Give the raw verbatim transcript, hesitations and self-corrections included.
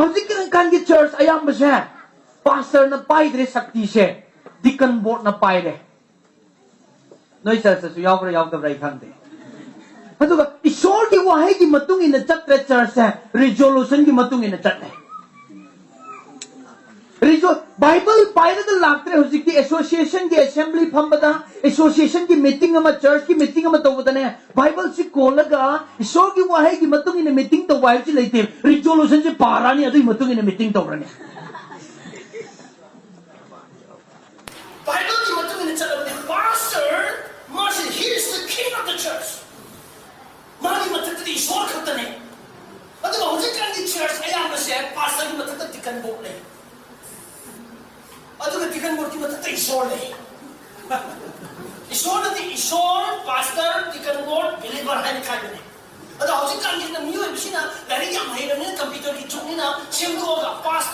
ꯍꯧꯖꯤꯛꯀꯥꯟꯒꯤ ꯆꯔꯆ ꯑꯌꯥꯝꯕꯁꯦ ꯄꯥꯁꯇꯔꯅ ꯄꯥꯏꯗ꯭ꯔꯦ ꯁꯛꯇꯤꯁꯦ, ꯗꯤꯀꯟ ꯕꯣꯔꯗꯅ ꯄꯥꯏꯔꯦ꯫ ꯅꯣꯏ ꯆꯔꯆꯇꯁꯨ ꯌꯥꯎꯕ꯭ꯔꯥ ꯌꯥꯎꯗꯕ꯭ꯔꯥ ꯑꯩ ꯈꯪꯗꯦ꯫ ꯑꯗꯨꯒ ꯏꯁꯣꯔꯒꯤ ꯋꯥꯍꯩꯒꯤ ꯃꯇꯨꯡ ꯏꯟꯅ ꯆꯠꯇ꯭ꯔꯦ ꯆꯔꯆꯁꯦ, ꯔꯤꯖꯣꯂꯨꯁꯟꯒꯤ ꯃꯇꯨꯡ ꯏꯟꯅ ꯆꯠꯂꯦ꯫ ꯔꯤꯖꯣ ꯕꯥꯏꯕꯜ ꯄꯥꯏꯔꯒ ꯂꯥꯛꯇ꯭ꯔꯦ ꯍꯧꯖꯤꯛꯇꯤ꯫ ꯑꯦꯁꯣꯁꯤꯌꯦꯁꯟꯒꯤ ꯑꯦꯁꯦꯝꯕ꯭ꯂꯤ ꯐꯝꯕꯗ, ꯑꯦꯁꯣꯁꯤꯌꯦꯁꯟꯒꯤ ꯃꯤꯇꯤꯡ ꯑꯃ, ꯆꯔꯆꯀꯤ ꯃꯤꯇꯤꯡ ꯑꯃ ꯇꯧꯕꯗꯅꯦ, ꯕꯥꯏꯕꯜꯁꯤ ꯀꯣꯜꯂꯒ ꯏꯁꯣꯔꯒꯤ ꯋꯥꯍꯩꯒꯤ ꯃꯇꯨꯡ ꯏꯟꯅ ꯃꯤꯇꯤꯡ ꯇꯧꯕ ꯍꯥꯏꯕꯁꯤ ꯂꯩꯇꯦ꯫ ꯔꯤꯖꯣꯂꯨꯁꯟꯁꯤ ꯄꯥꯔꯅꯤ, ꯑꯗꯨꯒꯤ ꯃꯇꯨꯡ ꯏꯟꯅ ꯃꯤꯇꯤꯡ ꯇꯧꯔꯅꯤ꯫ ꯕꯥꯏꯕꯜꯒꯤ ꯃꯇꯨꯡ ꯏꯟꯅ ꯆꯠꯂꯕꯗꯤ ꯄꯥꯁꯇꯔ ꯃꯥꯁꯤ, he is the king of the church. ꯃꯥꯒꯤ ꯃꯊꯛꯇꯗꯤ ꯏꯁꯣꯔ ꯈꯛꯇꯅꯦ꯫ ꯑꯗꯨꯒ ꯍꯧꯖꯤꯛꯀꯥꯟꯒꯤ ꯆꯔꯆ ꯑꯌꯥꯝꯕꯁꯦ ꯄꯥꯁꯇꯔꯒꯤ ꯃꯊꯛꯇ ꯗꯤꯀꯟ ꯕꯣꯔꯗ ꯂꯩ꯫ ꯑꯗꯨꯒ ꯗꯤꯀꯟ ꯕꯣꯔꯗꯀꯤ ꯃꯊꯛꯇ ꯏꯁꯣꯔ ꯂꯩ꯫ ꯏꯁꯣꯔꯅꯗꯤ ꯏꯁꯣꯔ, ꯄꯥꯁꯇꯔ, ꯗꯤꯀꯟ ꯕꯣꯔꯗ, ꯕꯤꯂꯤꯚꯔ ꯍꯥꯏꯅ ꯈꯥꯏꯕꯅꯦ꯫ ꯑꯗꯣ ꯍꯧꯖꯤꯛꯀꯥꯟꯒꯤꯅ ꯃꯤꯑꯣꯏꯕꯁꯤꯅ ꯂꯥꯏꯔꯤꯛ ꯌꯥꯝ ꯍꯩꯔꯕꯅꯤꯅ, ꯀꯝꯄ꯭ꯌꯨꯇꯔꯒꯤ ꯖꯨꯒꯅꯤꯅ ꯁꯦꯝꯗꯣꯛꯑꯒ ꯄꯥꯁ